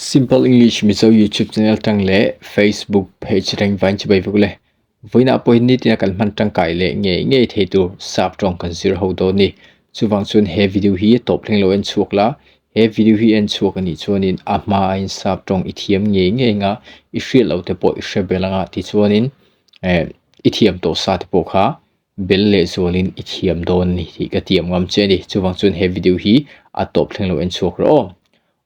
Simple English Mizo YouTube channel tang leh Facebook page reng vain chi bai vek le. Vawiinah pawhin nitina kan hman tangkai leh ngei ngei thei tur sap tawng kan zir ho dawn ni. Chuvang chuan he video hi tawp thleng lo en chhuak la, he video hi en chhuak anih chuanin a hma aiin sap tawng i thiam ngei ngei anga i hriat loh te pawh i hre bel anga tichuanin eh i thiam tawh sa te pawh kha bel leh zualin i thiam dawn a ni tih ka tiam ngam che a ni. Chuvang chuan he video hi a tawp thleng lo en chhuak rawh aw.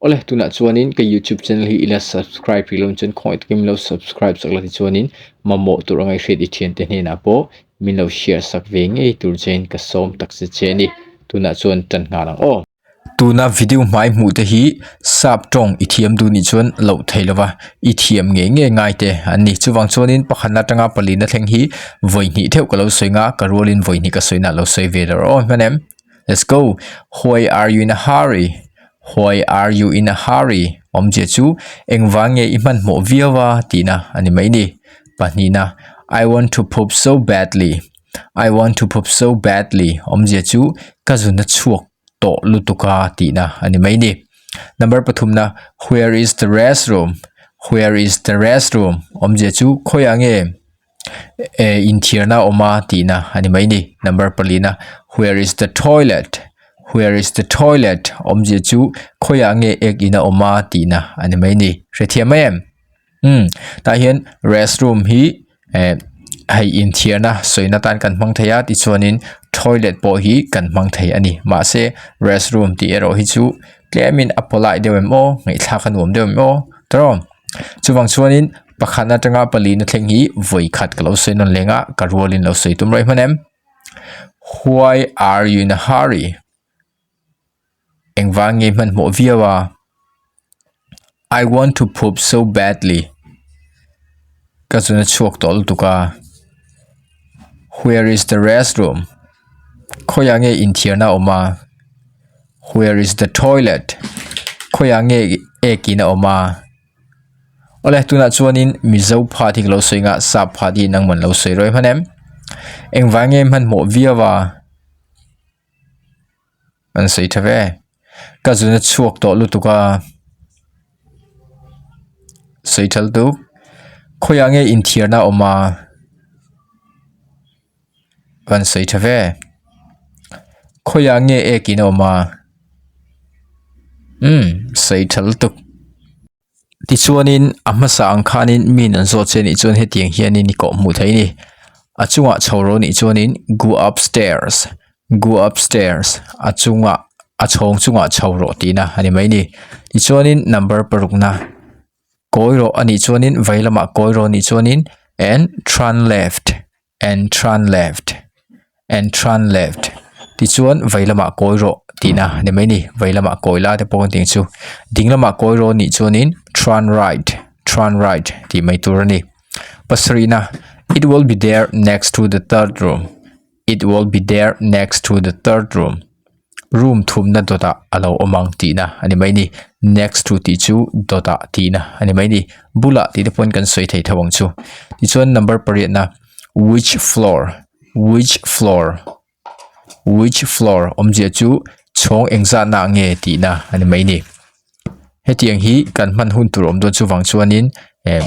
Awle tunah chuanin ka youtube channel hi ila subscribe rih lo chuan khawngaih takin min lo subscribe sak la tichuanin mamawh tur anga i hriat i thiante hnenah pawh min lo share sak ve ngei tur chein ka sawm tak che che a ni. Tunah chuan tan nghal ang aw. Tuna video hmai hmuh te hi sap tawng i thiam duh nih chuan loh theih lova i thiam ngei ngei ngai te an ni. Chuvang chuanin pakhatna atanga palina thleng hi vawi hnih theuh ka lo sawi nga ka rualin vawi hnih ka sawi na lo sawi ve rawh aw hman em. Let's go. Why are you in a hurry? Why are you in a hurry? Awmzia chu engvang nge i hmanhmawh viau a tihna a ni mai ni. Pahnihna, I want to poop so badly. I want to poop so badly. Awmzia chu ka zun a chhuak tawh lutuk a tihna a ni mai ni. Number pathumna, Where is the restroom? Where is the restroom? Awmzia chu khawiah nge? eh inthiarna a awm a tihna a ni mai ni number palina where is the toilet where is the toilet awmzia chu khawiah nge ek in a awm a tihna a ni mai ni hrethiam mai em umm tah hian restroom hi eh hei inthiarna sawina tan kan hmang thei a tichuanin toilet pawh hi kan hmang thei a ni mahse restroom tih erawh hi chu tlemin a polite deuh em aw ngaihthlak a nuam deuh em aw tawrh. Chuvang chuanin pakhat atanga palina thleng hi vawi khat ka lo sawi nawn leng a ka rualin lo sawi tum rawih hman em why are you in a hurry engvang nge hmanhmawh viau a I want to poop so badly ka zun a chhuak tawh lutuk a where is the restroom khawiah nge inthiarna a awm a. Where is the toilet? Khawiah nge ek in a awm a? Awle tunah chuanin Mizo phat hi ka lo sawi anga sap phat hi nangman lo sawi rawih hman em? Engvang nge hmanhmawh viau a? An sawi tha ve. Ka zun a chhuak tawh lutuk a. Sawi tha lutuk. Khawiah nge inthiarna a awm a? Kan sawi tha ve. Khawiah nge ek in a awm a? Umm sawi tha lutuk. Tichuanin a hmasa ang khanin min an zawt che anih chuan hetiang hianin i kawh hmuh theih a ni. A chungah chho ro anih chuanin go upstairs go upstairs a chungah a chhawng chungah chho rawh tihna a ni mai a ni. Tichuanin number parukna kawi rawh anih chuanin vei lamah kawi rawh anih chuanin and turn left and turn left and turn left tichuan vei lamah kawi rawh tihna a ni mai a ni vei lamah kawi lai te pawh kan tih ang chu ding lamah kawi rawh anih chuanin turn right turn right tih mai tur a ni pasarihna it will be there next to the third room it will be there next to the third room. Room thumna dawtah a lo awm ang tihna a ni mai ni. Next to tih chu dawtah tihna a ni mai ni. Bulah tih te pawhin kan sawi thei tho ang chu. Tichuan number pariatna which floor which floor which floor awmzia chu chhawng engzatna nge tihna a ni mai ni. Hetiang hi kan hman hun tur awm dawn chuvang chuanin eh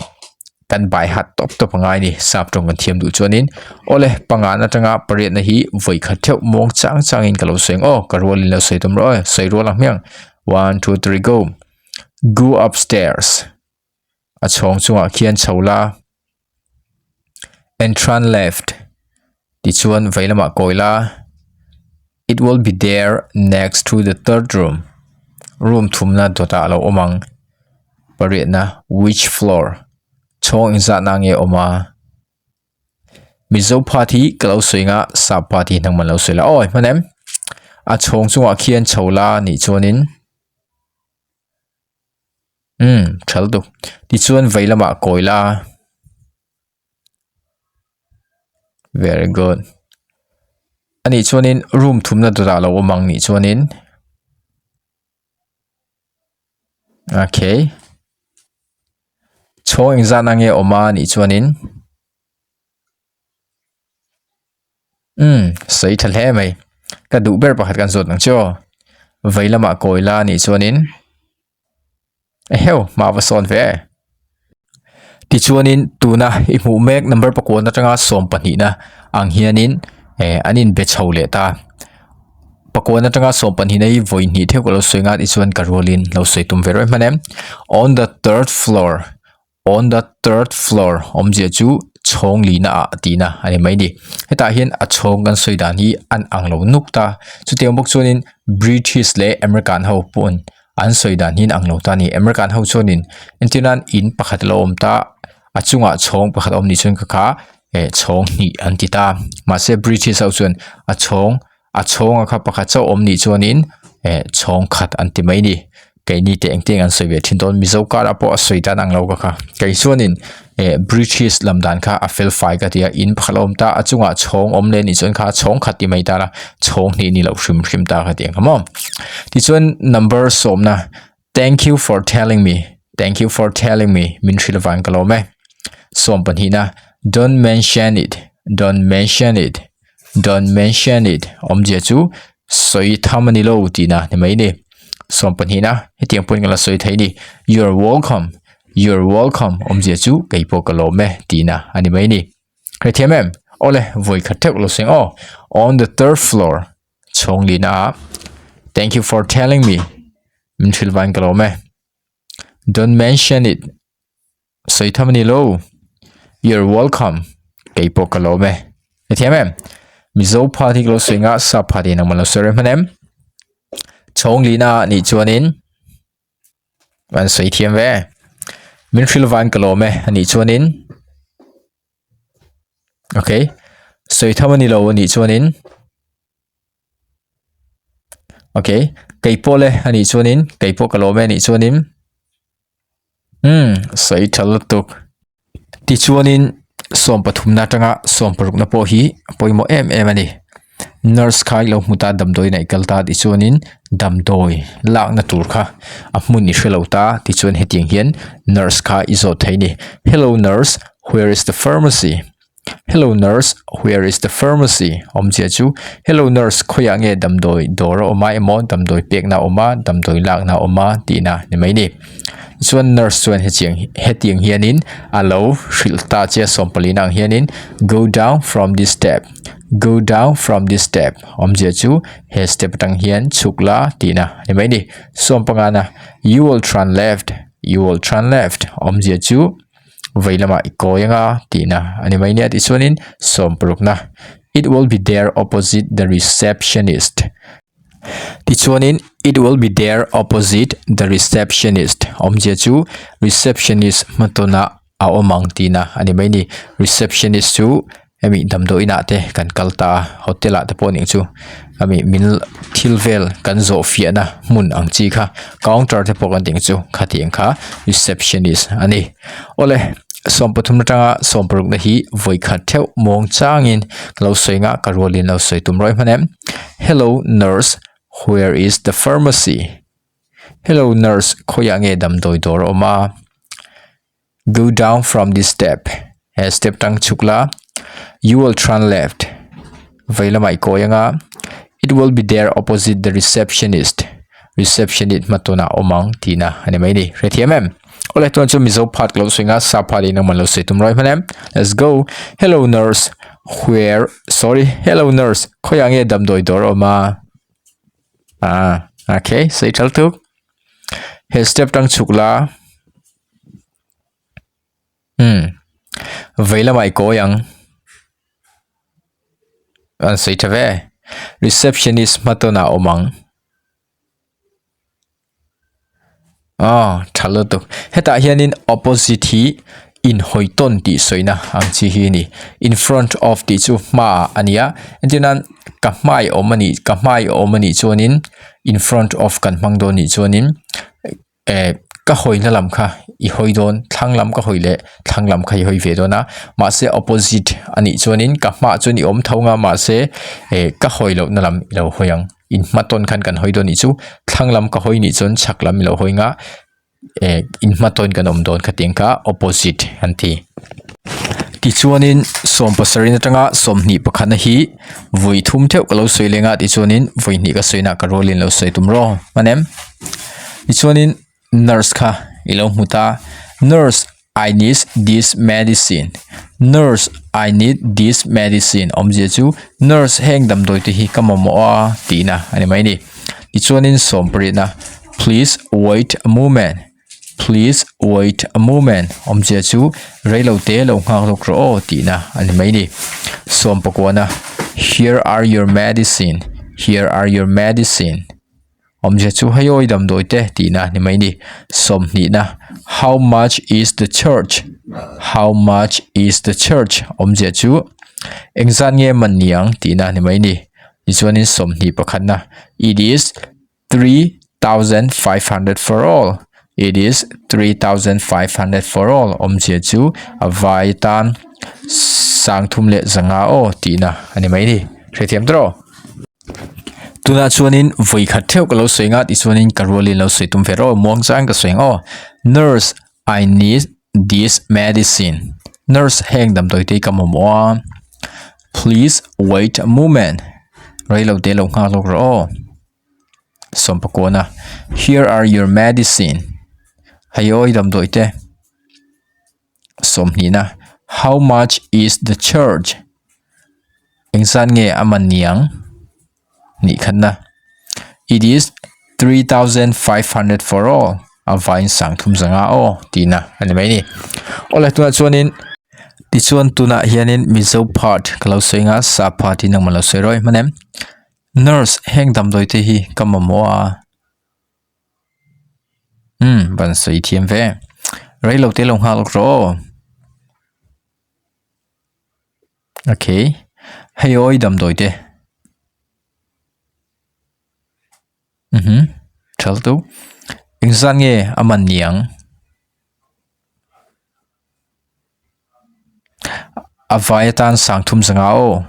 kan bai hat tawp tawp a ngai a ni sap tawng kan thiam duh chuanin awle pangan atanga pariatna hi vawi khat theuh muang chang changin ka lo sawi ang aw ka rualin lo sawi tum rawh aw sawi rual ang hmiang one two three go go upstairs a chhawng chungah khian chho la entrance left tichuan vei lamah kawi la it will be there next to the third room room thumna dawtah a lo awm ang pariatna which floor chhawng engzatna nge awm a Mizo phat hi ka lo sawi anga sap phat hi hnangman lo sawi la aw hman em a chhawng chungah khian chho la nih chuanin. Umm tha lutuk tichuan vei lamah kawi la very good anih chuanin room thumna dawtah a lo awm ang nih chuanin okay chhawng engzat na nge awm a nih chuanin. Umm sawi tha hle mai ka duh ber pakhat kan zawt ang chu aw vei lamah kawi la anih chuanin. Eheu, hma va sawn ve. Tichuanin tuna i hmuh mek number pakuan atanga sawm pahnihna ang hianin eh an inbe chho leh ta. Pakuan atanga sawm pahnihna hi vawi hnih theuh ka lo sawi nga tichuan ka rualin lo sawi tum ve rawih hman em. On the third floor On the third floor awmzia chu chhawng lihna ah tihna a ni mai a ni. Hetah hian a chhawng kan sawi dan hi an ang lo nuk ta. Chutiang bawk chuanin British leh American ho pawhin an sawi dan hi an ang lo ta a ni. American ho chuanin entir nan in pakhat a lo awm ta a chungah chhawng pakhat a awm nih chuan ka kha eh chhawng hnih an ti ta. Mahse British ho chuan a chhawng a chhawng a kha pakhat chauh awm nih chuanin eh chhawng khat an ti mai a ni keini teh engtin nge an sawi ve thin dawn mizo karah pawh a sawi dan ang lo ka kha kei chuanin eh british lam dan kha a fel fai ka ti a in pakhat a awm ta a chungah chhawng awm leh nih chuan kha chhawng khat ti mai ta la chhawng hnih ni loh hrim hrim ta ka ti ang kha maw tichuan number sawmna thank you for telling me thank you for telling me min hrilh vang ka lawm e sawm pahnihna don't mention it don't mention it Don't mention it awmzia chu sawi tham a ni lo tihna ni mai ni. Sawm pahnihna hetiang pawhin ka la sawi thei ni. You're welcome, you're welcome awmzia chu kei pawh ka lawm e tihna a ni mai ni. Hrethiam em? Awle, vawi khat theuh lo seng aw. On the third floor, chhawng lihna ah. Thank you for telling me, min hrilh vain ka lawm e. Don't mention it. Sawi tham a ni lo. You're welcome. Kei pawh ka lawm e. I thiam em? Mizo phat hi ka lo sawi nga, sap phat hi nangman lo sawi rem hman em? Chhawng lihna ah nih chuanin an sawi thiam ve. Min hrilh vain ka lawm e a nih chuanin Okay. Sawi tham a ni lo a nih chuanin Okay. Kei pawh le a nih chuanin kei pawh ka lawm e a nih chuanin Umm sawi tha lutuk. Tichuanin sawm pathumna atanga sawm parukna pawh hi a pawimawh em em a ni. Nurse kha i lo hmu ta damdawi in a i kal ta tichuanin damdawi lakna tur kha a hmun i hrelo ta tichuan hetiang hian nurse kha i zawt thei a ni. Hello nurse, where is the pharmacy? Hello nurse, where is the pharmacy? Awmzia chu, Hello nurse, khawiah nge damdawi dawr a awm a emaw damdawi pekna a awm a, damdawi lakna a awm a tihna ni mai ni. Tichuan nurse chuan hetiang hetiang hianin a lo hrilh ta che a sawmpalina ang hianin Go down from this step, go down from this step awmzia chu he step atang hian chhuk la tihna ni mai ni. Sawmpangana You will turn left, you will turn left awmzia chu vei lamah i kawi anga tihna a ni mai nia tichuanin sawm parukna it will be there opposite the receptionist tichuanin it will be there opposite the receptionist awmzia chu receptionist hmatawnah a awm ang tihna a ni mai ni receptionist chu hemi damdawi inah te kan kal ta a hotel ah te pawh nih chu hemi min thil vel kan zawh fiahna hmun ang chi kha counter te pawh kan tih ang chu khatiang kha receptionist a ni awle sawm pathum atanga sawm paruk na hi vawi khat theuh muang changin ka lo sawi nga ka rualin lo sawi tum rawih hman em hello nurse where is the pharmacy hello nurse khawiah nge damdawi dawr a awm a. Go down from this step. He step tang chhuk la. You will turn left. Vei lamah i kawi anga. It will be there opposite the receptionist. Receptionist hmatawnah awm ang tihna a ni mai ni. Hrethiam em? Awle tuan chu Mizo part ka lo sawi nga sap part in engmah lo sawi tum rawih hman em? Let's go. Hello nurse. Where sorry. Hello nurse. Khawiah nge damdawi dawr a awm a? Ah, okay. Sawi thal tuk. He step tang chhuk la. Umm vei lamah i kawi ang an sawi tha ve receptionist hmatawnah a awm ang aw tha lutuk hetah hianin opposite hi inhawi tawn tih sawina ang chi hi a ni in front of tih chu hmaah a ni a entir nan ka hmai awm a nih ka hmai awm a nih chuanin in front of kan hmang dawn nih chuanin. Eh ka hawina lam kha i hawi dawn thlang lam ka hawi leh thlang lam kha i hawi ve dawn a mahse opposite a nih chuanin ka hmaah chuan i awm tho nga mahse eh ka hawi lohna lam i lo hawi ang in hma tawn khan kan hawi dawn nih chu thlang lam ka hawi nih chuan chhak lam i lo hawi nga eh in hma tawn kan awm dawn khatiang kha opposite an ti. Tichuanin sawm pasarih atanga sawmhnih pakhatna hi vawi thum theuh ka lo sawi leng a tichuanin vawi hnih ka sawi na ka rualin lo sawi tum rawh hman em. Tichuanin nurse kha I lo hmu ta. Nurse, I need this medicine. Nurse, I need this medicine awmzia chu nurse heng damdawi te hi ka mamawh a tihna a ni mai a ni. Tichuanin sawmpariatna Please wait a moment. Please wait a moment awmzia chu reilo te lo nghak lawk rawh aw tihna a ni mai a ni. Sawmpakuana Here are your medicine. Here are your medicine. Awmzia chu hei awi damdawi te tihna ni mai ni. Sawmhnihna, How much is the church? How much is the church? Awmzia chu engzat nge man niang tihna ni mai ni. Tichuanin 20 pakhatna, It is 3500 for all. It is 3500 for all. Awmzia chu a vai tan 3500 aw tihna a ni mai ni. Hrethiam tawh rawh. Tunah chuanin vawi khat theuh ka lo sawi nga tichuanin ka rualin lo sawi tum ve rawh muang chang ka sawi ang aw nurse I need this medicine nurse heng damdawi te hi ka mamawh a please wait a moment reilo te lo nghak lawk rawh aw sawmpakuana here are your medicine hei awi damdawi te. Sawmhnihna, How much is the charge? Engzat nge a man niang? Nihkhatna, It is 3500 for all. A vain sang thum zanga aw tihna a ni mai ni. Awle tunah chuanin tichuan tunah hianin Mizo part ka lo sawi anga sa part hi nangmah lo sawi rawih hman em? Nurse heng damdawi te hi ka mamawh a. Umm ban sawi thiam ve rei lo te lo nghak lawk rawh aw okay hei awi damdawi te mhm tha lutuk engzat nge a man niang a vai atan sangthum zanga aw.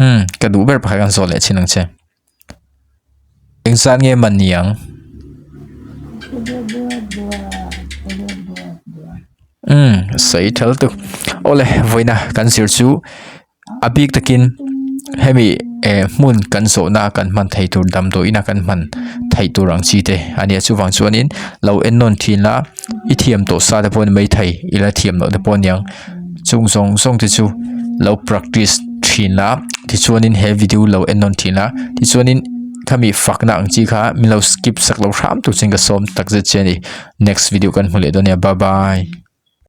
Umm ka duh ber pakhat kan zawh leh chin ang che. Engzat nge man ni ang? Umm sawi tha lutuk. Awle vawiina kan zir chu a bik takin hemi eh hmun kan zawhna kan hman thei tur damdawiina kan hman theih tur ang chi te a nia chuvang chuanin lo en nawn thin la i thiam tawh sa te pawh a ni maithei i la thiam loh te pawh a niang. Chung zawng zawng te chu lo practice thin la tichuanin he video lo en nawn thin la tichuanin khami fakna ang chi kha min lo skip sak lo hram tur chuan ka sawm tak zet che a ni next video kan hmu leh dawn nia bye bye.